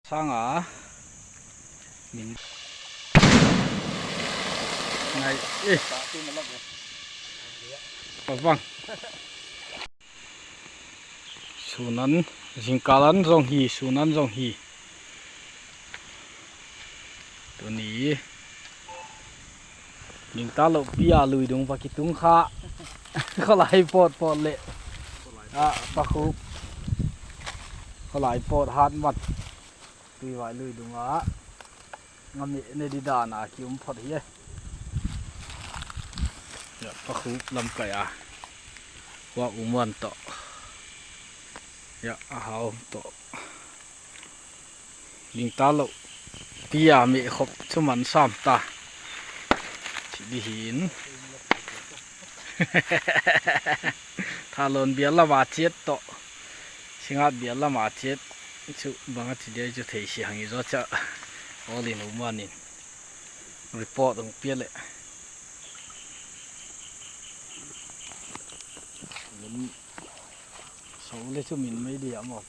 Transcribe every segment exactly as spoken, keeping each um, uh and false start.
Sanga min ngai e. Pawng. Sun an, zingkal an zawng hi, sun an zawng hi. Tuni Ning ta lo pia lui dung va ki tung kha. Kholai pawt pawt le. A, pa khu. Kholai pawt hat mat. Tuivai lui dung a. Ngam ne di dan a ki um phot hi e. Ya, pa khu lam kai a. Wa um wan to. Ya, a hau to. Ning ta lo. Pia mi khop chu man sam ta. Chi di hin. Thalon bial lama chiet to. Singat bial lama chiet. Chu banga chi dia chu thei si hang i zo cha. All in um anin. Report ong pia le. Min so le chu min mai di amo.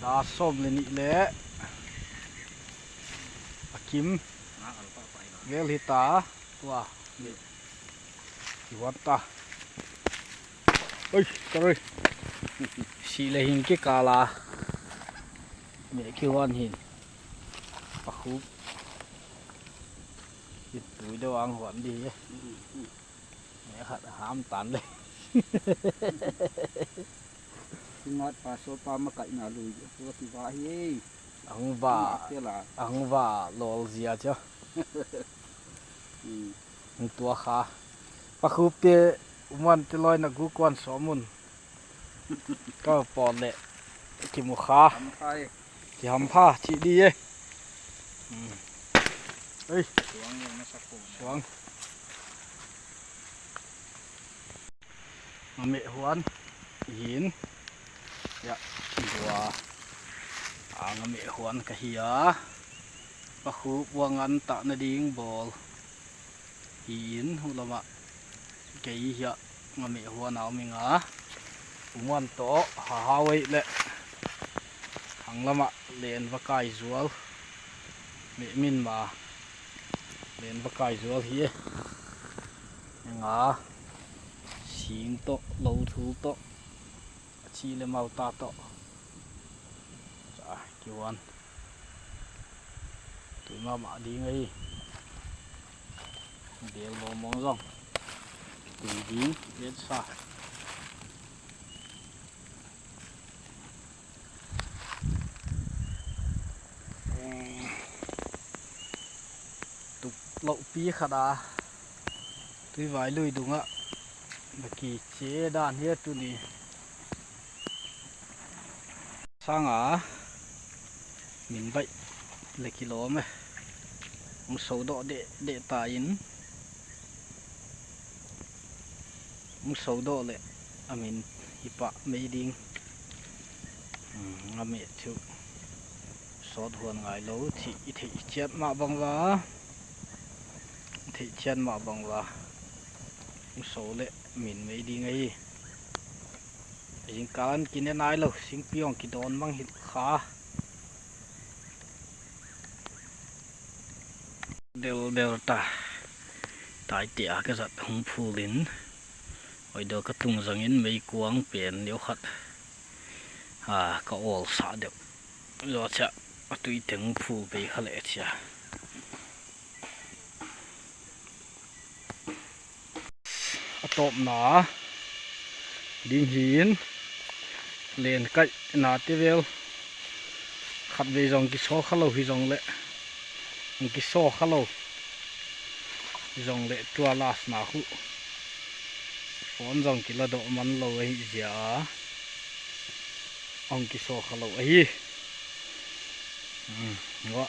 Da sawm le ni le. A kim. Vel hi ta. Tua. Ni. Ki wan ta. Oi, sorry. Si le hin ki kala. Me ki wan hin. Pa khu. Ki tui do ang wan di. Me khat ham tan le. Singat pa so pa ma kai na lui. Tua ki va hi. Ang va. Te la. Ang va lol zia cha. Hmm. Ang tua kha. Pa khu pe uman te loi na gu kwan so mun. Ka pawt le. Ki mu kha. Ham kha e. Ki ham kha chi di e. Hmm. Ei. Suang yang na sa ko. Suang. Ngam e huan hin. Ya, bua. A ngam e huan ka hi a. Pa khu uang an ta na ding bol. Hi in hu lama. Kei hi a ngam e huan a um inga. Uman to ha ha wei le. Hang lama len va kai zual. Me min ma. Len va kai zual hi e. Nga. Sing to, lo thu to. A chi le mau ta to. Cha, ki wan. Tui ma ma ding ei. Bel lo mong zong. Tui ding, bel sa. Tuk lo pi khat a. Tuivai lui dunga. Ba ki che dan hi a tuni. Sanga. Min bai. Le ki lo me. Hung so do de, de ta in. Hung so do le a min hi pa mei ding. Hmm, ngam e chu. Sawt huan ngai lo, thi, i thei chiat ma bang va. I thei chiat ma bang va. Hung so le min mei ding ei. Zingkal an ki ne nai lo, singpi ong ki dawn mang hi kha. Del del ta. Tai te a ka zat hung phul in. Oi do ka tung zangin mei kuang pen neu khat. Ha, ka awl sa deuh. Zo cha, a tui teng phul pei kha le cha. A tawpna ding hin len kai na te vel khat vei zong ki so kha lo hi zong le, ki so kha lo hi zong le tua last na khu phone zong ki la do man lo ahi zia a. Ong ki so kha lo ahi. Hmm, wa.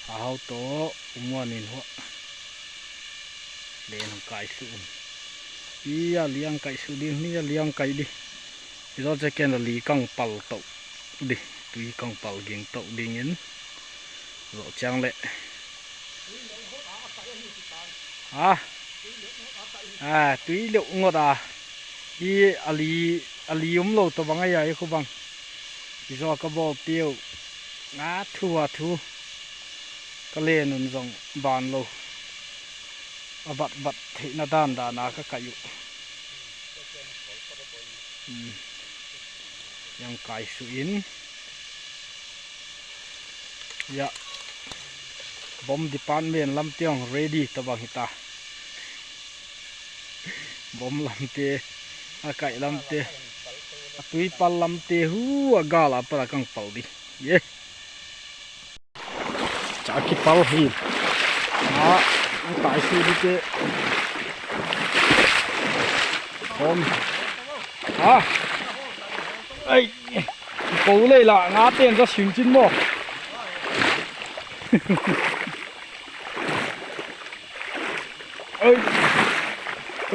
A hau to, umuan in wa. Len kai su. Ia liang kai su din, ia liang kai di. Izo che ken li kang pal to di. Tui kang pal ging to ding in. Zo chang le. Ha? A, tui leuh ngawt a. Hi a li, a li um lo ta bang a, hi khu bang. Hi zo ka bawl tiu. Nga thu a thu. Ka le nun zong ban lo. A bat bat theihna dan dan a ka kai u. Hmm. Yang kai su in. Ya. Bomb department lam tiang ready ta bang hi ta. Bomb lam te, a kai lam te, a tui pal lam te, hu a gal a pal a kang pal di. Ye. Cha ki pal hi. A, ang kai su di te. Bomb. Ha. Ai. Ko lei la, nga ten za sim chin maw. Ai.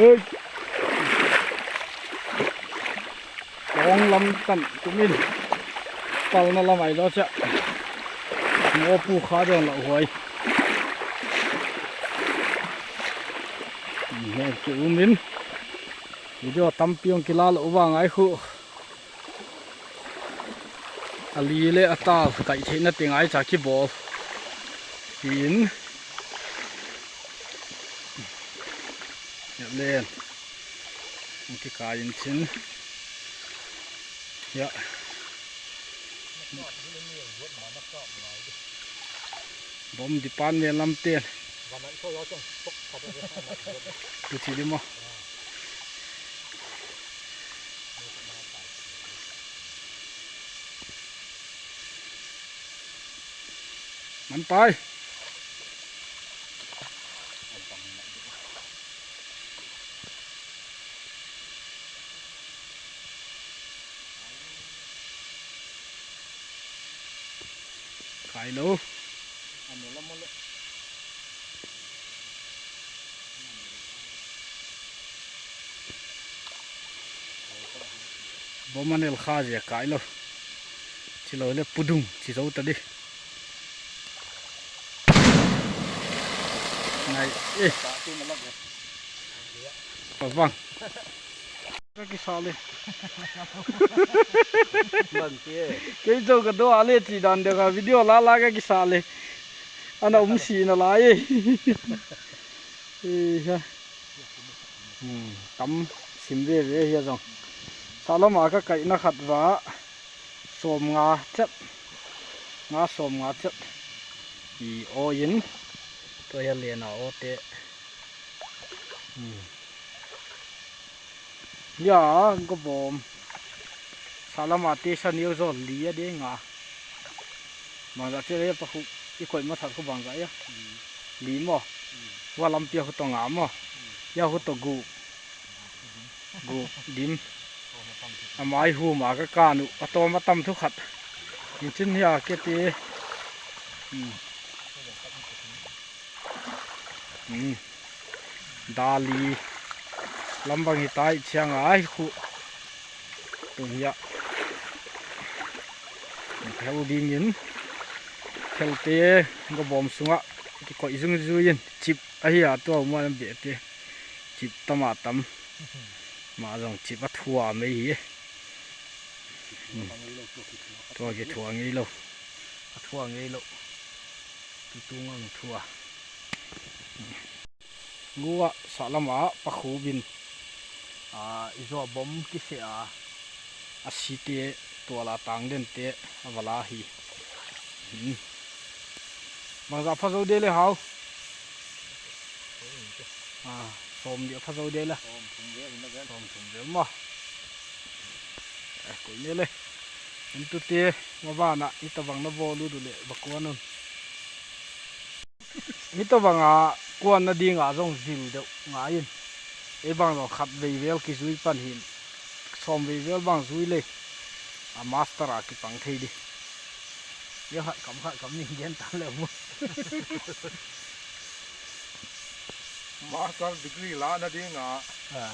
Ai. Kawng lam kan tumin. Palna lam ai lo cha. Mo pu kha dong lo huai. Nge ki umin. Video tampi ang kila lo vang ai khu. A li le a tal kai theihna ti ngai cha ki bawl. Tin. Ya len. Ang ki kai in chin. Ya. Bomb department lam te. Tu chi di maw. Man tai. Kai lo. Bomb an el kha zia kai lo. Chi lo le pudung chi zo ta di. Ngai e. Pa vang. Ka kisa le. Ban ti e. Kei zo ka do a le chi dan de ka video la la ka kisa le. Ana um si na lai e. E ha. Hmm, tam sim ve ve hi a zong. Salama ka kaina khat va. Sawm nga chet. Nga sawm nga chet. I aw in. Tua hi a lena aw te. Hmm. Ya, go bawm. Salama te sa niu zo li a de nga. Bangza che le pa khu i koi ma that khu bangza ya. Li maw. Wa lampi a khu to nga maw. Ya khu to gu. Gu dim. A mai hu ma ka kanu. A to ma tam thu khat. In chin hi a ke te. Hmm. Hmm. Dali. Lam bang hi tai chiang ai khu. Tun ya. Thel dingin. Thel te go bawm sunga. Ki koi zung zuin. Chip a hi a tua ma be te. Chip tama tam. Ma zong chip a thua mai hi. Hmm. Tua ki thua ngei lo. A thua ngei lo. Tu tu ngang thua. Ngua salama pa khu bin. A, i zo bawm ki se a. A si te tua la tang den te a vala hi. Hmm. Bangza pha zo de le hau. A, sawm di pha zo de la. Sawm thum vel maw. Eh, koi ne le. An tu te, ma bana, i ta bang na bo lu du le, ba kuan un. Mi ta banga kuanna dinga zong zil deuh ngaiin. Ei bang zong khat vei vel ki zui pan hin. Sawm vei vel bang zui le. A master a ki pang thei di. Ia khat kam khat kam ni gen tan le mu. Master degree lana dinga. A.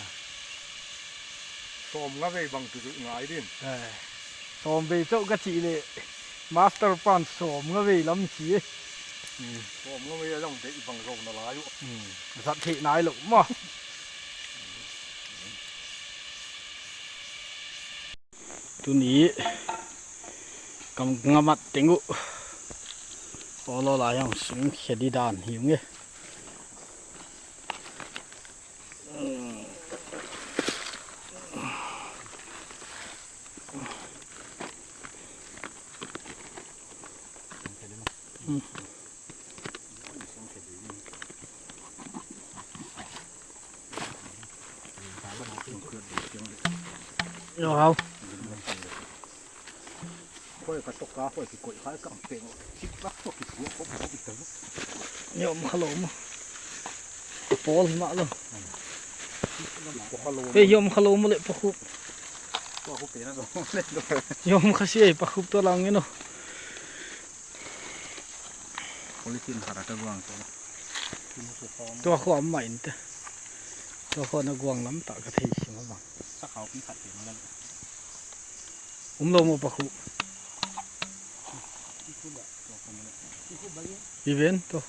Sawm nga vei bang tu ngai din. A. Sawm vei chauh ka chi le. Master pan sawm nga vei lam chi. Hmm. Sawm nga vei a zong te i bang zo na lai u. Hmm. Zat thei nai lo ma. Tuni ka ngamat teng u. Aw, lo lai ang sung khedi dan hi nge. Yo, hau. Khoi ka tawk a, khoi ki koi khai ka ang peng. Sik lak tawk ki suak khop khop i ta. Yom kha lo mo. Pawl hi ma lo. Ko kha lo. He, yom kha lo mo le pakhup. Ko khup pe na lo. Yom kha si ei pakhup to lang ino. Polythene khat a ka guang to. To kho am ma in te. To kho na guang lam ta ka thei si ma bang. Sa khau pi khat pe ma lo. Um lo mo pakhup. Hi ven to.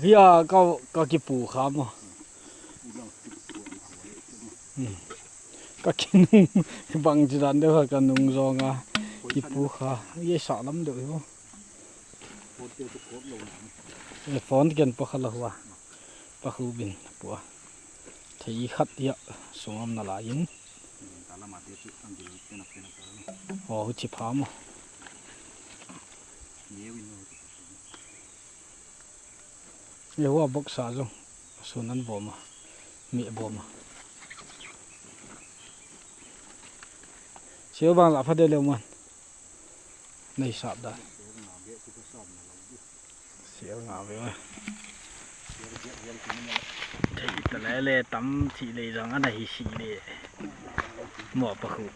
Hia ka, ka kipu kha mo. Hmm. Ka kinung bang chi dan deu kha ka nung zong a. Kipu kha. Ye sa lam deu hi mo. E, phone ken pa kha la hua. Pakhupin pua. Thei khat ya sungam na la in. Aw, hu chi pha mo. Ye hua bok sa zong. Sun an bom a. Mi bom a. Siu bang la pha de le man. Nei sap da. Sial nga ve. Thei ta le le tam chi le zang ana hi si le. Mo pakhup.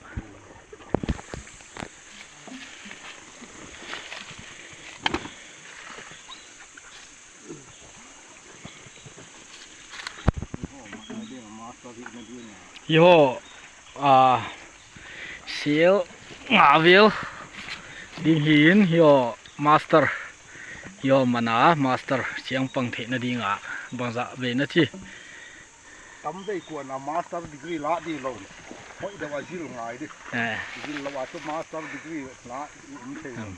Yo, a, sial nga vel ding hin, yo, master, yo, mana, master, siang pang theina dinga, bangza ve na chi. Tam vei kuan a master degree la di lo. Hoi da wa zil ngai di. Eh. Zil lo a chu master degree la um thei. Hmm.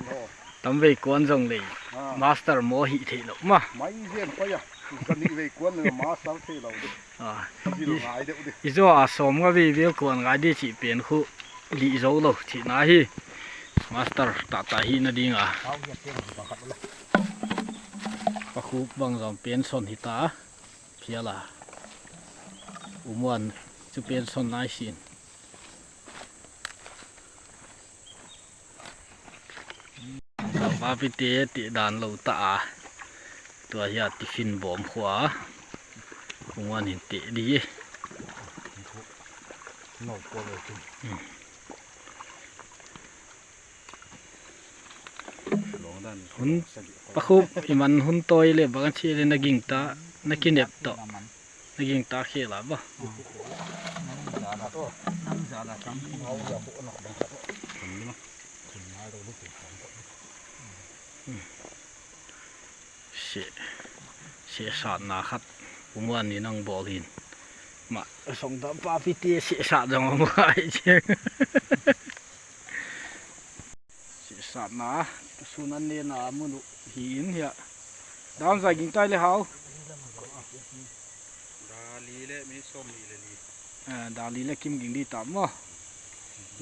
Yo. Tam vei kuan zong lei. Ah. Master mo hi thei lo ma. Mai zen pa ya. Ka ni vei kuan lo master thei lo di. Ah. Zil ngai deu di. I zo a som nga vei vel kuan ngai di chi pen khu li zo lo chi na hi. Master ta ta hi na dinga. Hau ya pen hi ba khat la. Pakhup bang zong pension hi ta. Phiala. Umuan chu pension nai sin. Papi te ti dan lo ta a. Tua hi a tiffin bom khua. Umuan hin te di. No ko lo ti. Hmm. Hun pakhup i man hun toi le bang chi le na ging ta, na kinep to. Na ging ta khel a ba. Se, se satna khat. Umuan ni nang bol hin. Ma, song dam papi te se sat zong um ngai chi. Se satna, sun an nena mun u hi in hia. Dam za ging tai le hau. Da li le minute sawm li le li. Eh, da li le kim ging di tam maw.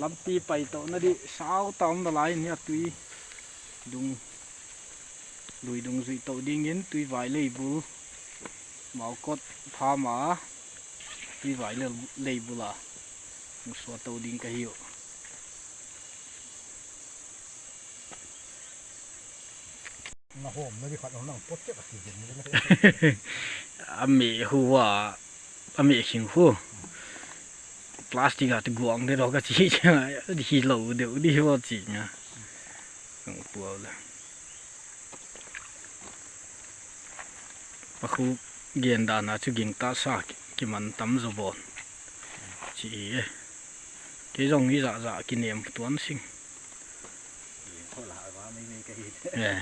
Lampi pai to na di sau tam na lai in hia tui. Dung. Lui dung zui to dingin tui vai lei bul. Mau kot pha ma. Tui vai lei, lei bula. Hung suo to ding ka hi u. Na hom na di khat nang pot che ka ti den ni. A mi hu wa, a mi khing hu. Plastic a ti guang de ro ka chi che. Di hi lo de di hi wa chi nga. Ang puau le. Pakhup gen dana chu ging ta sa ki, ki man tam zo bon. Chi e. Kei zong hi za za ki nem tuan sing. Eh,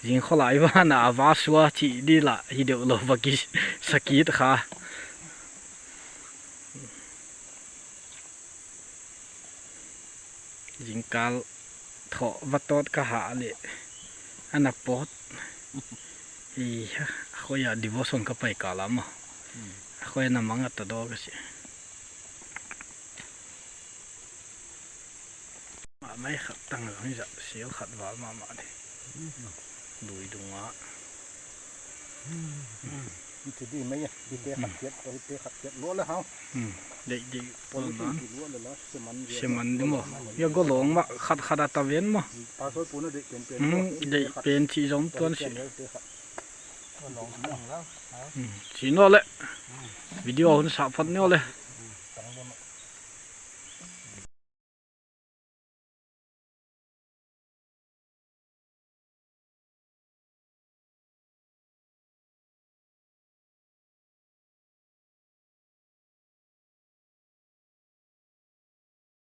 zing khawlai vana a va sua chi di la hi deu lo va ki sakit kha. Zingkal thaw va tawt ka ha le. Ana pawt. Hi ha, a khaia devotion ka pai ka la ma. A khaia na manga ta do ka si. Mama khat tang zong hi za, sial khat val mama de. Lui dunga. Ti di mai a, ti te khat kiat, ti te khat kiat lo le hau. Dei, dei, pol nan. Ti lo le la, seman di mo. Ya go long ma, khat khat a ta ven mo. Pastor puna dei pen pen. Dei pen chi zong tuan si. Ti khat. Chi no le. Video hun sa phat no le.